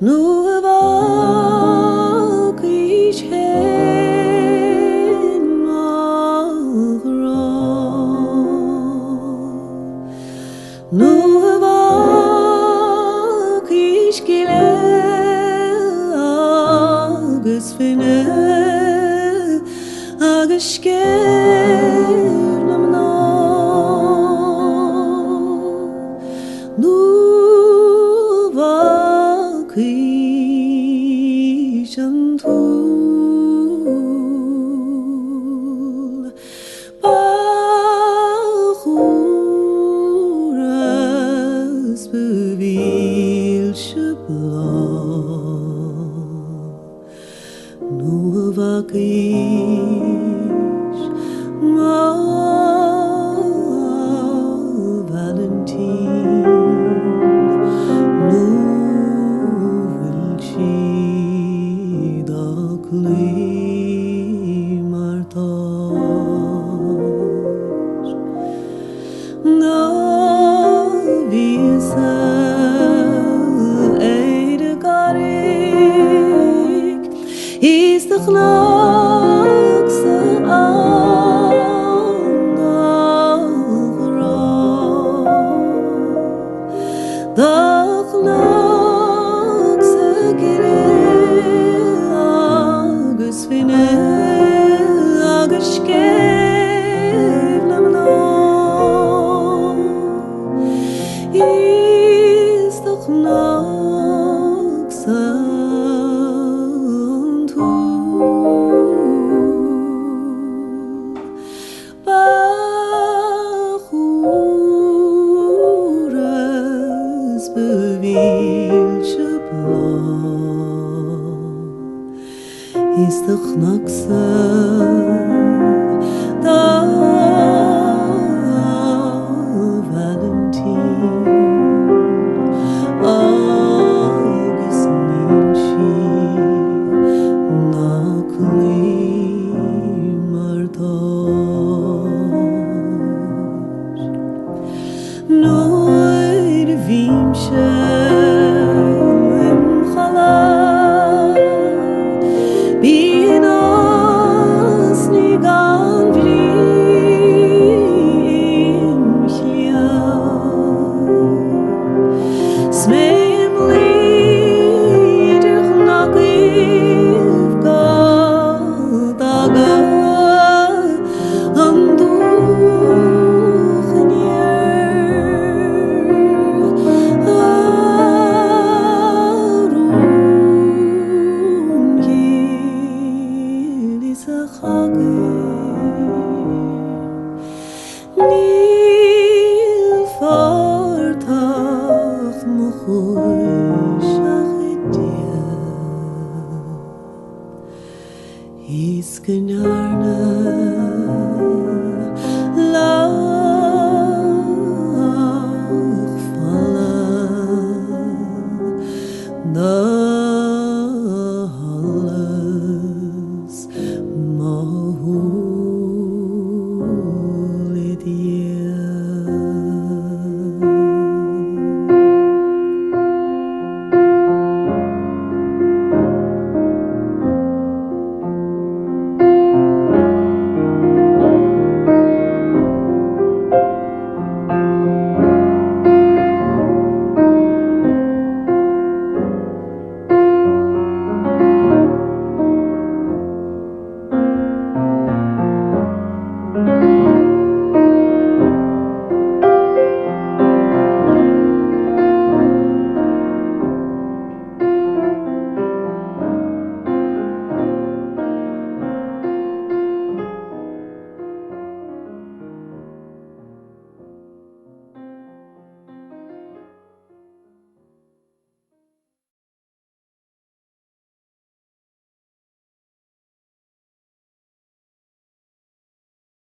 Nó a bhfacaís féin mo ghrá. Nó a bhfacaís gile agus finne agus scéimh na mná. Nó a bhfacaís an t-úll ba chumhra 's ba mhilse bláth. Nó a bhfacaís mo Vailintín Nó bhfuil sí dá cloí mar tá Nó bhíos-sa ar an gcarraig Is do chnoc sa am dá ghrá Do chnoc sa gile agus finne agus scéimh na mná Is do chnoc sa an t-úll Ba chumhra 's ba mhilse bláth Is do chnoc-sa do Vailintín Agus níl sí ná cloí mar tá. Nuair a bhímse im chodladh, bíonn osnaí gan bhrí im chliabh. 'S mé im luí idir chnocaibh go dtaga an dúch aniar. A rún ghil is a chogaidh. Níl fortach mo chúis ach i Dia Is go ndearna lach fola do.